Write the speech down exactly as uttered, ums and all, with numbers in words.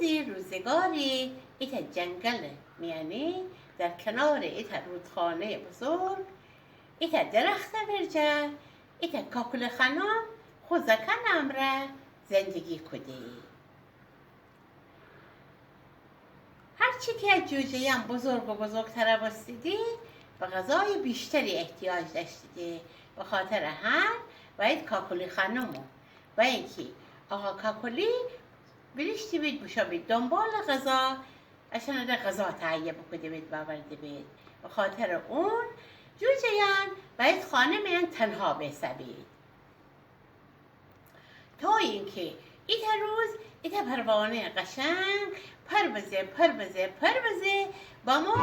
روزگاری ایتأ جنگل میأنی، در کنار ایتأ رودخانهٔ بزرگ، ایتأ درخت ورجه، ایتأ کاکل خانم خو زأکأنٚ امرأ زندگی کودی. هرچی کی جوجه‌یأن بزرگ و بزرگتر بوستیدی، به غذای بیشتری احتیاج دأشتیدی. به خاطر هن بأید کاکلی خانمو، و اینکی آقا کاکلی بیریشته بید، بوشو بید دنبال غذا، اشأنٚ ده غذا تهیه بوکوده بید، بأورده بید. به خاطر اون جوجه‌یأن بأید خانه میأن تنها بیسه بید. تا اینکه ایتأ روز ایتأ پروانهٔ قشنگ پر بزه، پر بزه، پر بزه، بمو